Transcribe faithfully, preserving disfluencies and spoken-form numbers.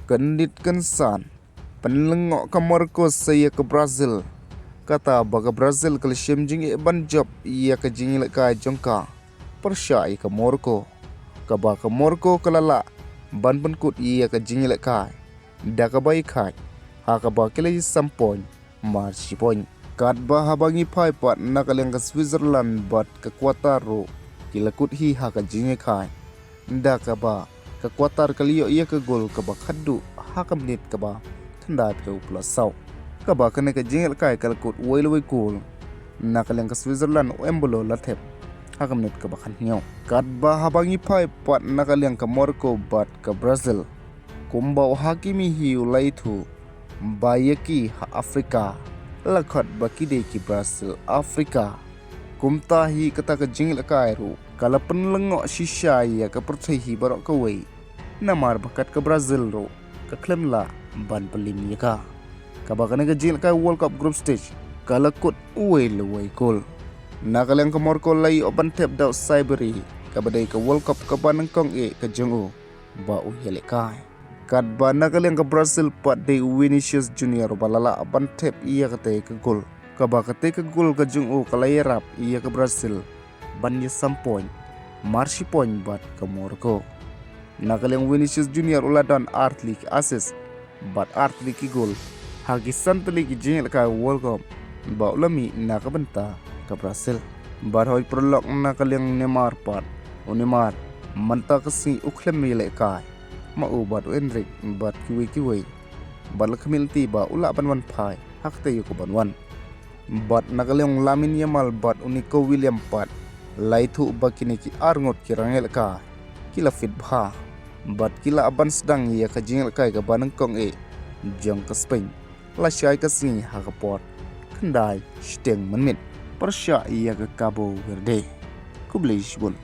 Kyndit kynsan, pynlyngngoh ka Morocco sa ïa ka Brazil. Kata ba ka Brazil ka la shem jingeh ban jop ïa ka jingïalehkai jong ka pyrshah ïa ka Morocco, kaba ka Morocco ka la lah ban pynkut ïa ka jingïalehkai da kaba ïakhaid, ha kaba ki la ïasam point mar shi point. Katba haba ngi phai pat na ka liang ka Switzerland bad ka Qatar ruh ki la kut hi ha ka jingïakhaid, da kaba ka Qatar ka la ïoh ïa ka gol kaba khatduh ha ka minit kaba khyndai phew pula saw, kaba kane ka jingïalehkai ka la kut wei la wei gol. Na ka liang ka Switzerland u Embolo la thep ha ka minit kaba khathynñiew. Katba haba ngi phai pat na ka liang ka Morocco bad ka Brazil, kumba u Hakimi hi u la ïathuh ba ïa ki ha Afrika la khot ba ki dei ki Brazil Afrika. Kumta hi kata ka jingïalehkai ruh ka la pynlyngngoh shisha ïa ka pyrthei hi baroh kawei, namar ba kat ka Brazil ruh ka khlem lah ban pynlip ïa ka. Kaba kane ka jingïalehkai World Cup group stage ka la kut wei la wei gol. Na ka liang ka Morocco la ïoh ban thep da u Saibri, kaba dei ka World Cup kaba nyngkong eh ka jong u ba u ïalehkai. Katba na ka liang ka Brazil pat dei u Vinicius Junior ba la lah ban thep ïa kata ka gol, kaba kata ka gol ka jong u ka la ïarap ïa ka Brazil ban ïasam point mar shi point bad ka Morocco. Na ka liang Vinicius Junior u la don artylli ki assist bad artylli ki gol ha ki santylli ki jingïalehkai World Cup ba u la mih na ka bynta ka Brazil. Bad hoi paralok, na ka liang Neymar pat, u Neymar mynta ka sngi u khlem ïalehkai, ma u bad u Endrick bad kiwei kiwei, bad la khmih lynti ba u lah ban wan phai ha kata ka ïoh ka ban wan. Bad na ka liang Lamine Yamal bad u Nico Williams pat, la ïathuh ba kine ki arngut ki rangïalehkai ki la fit bha bad ki lah ban sdang ïa ka jingïalehkai kaba nyngkong eh jong ka Spain lashai ka sngi ha ka por khyndai shiteng mynmiet pyrshah ïa ka Cabo Verde. Khublei shibun.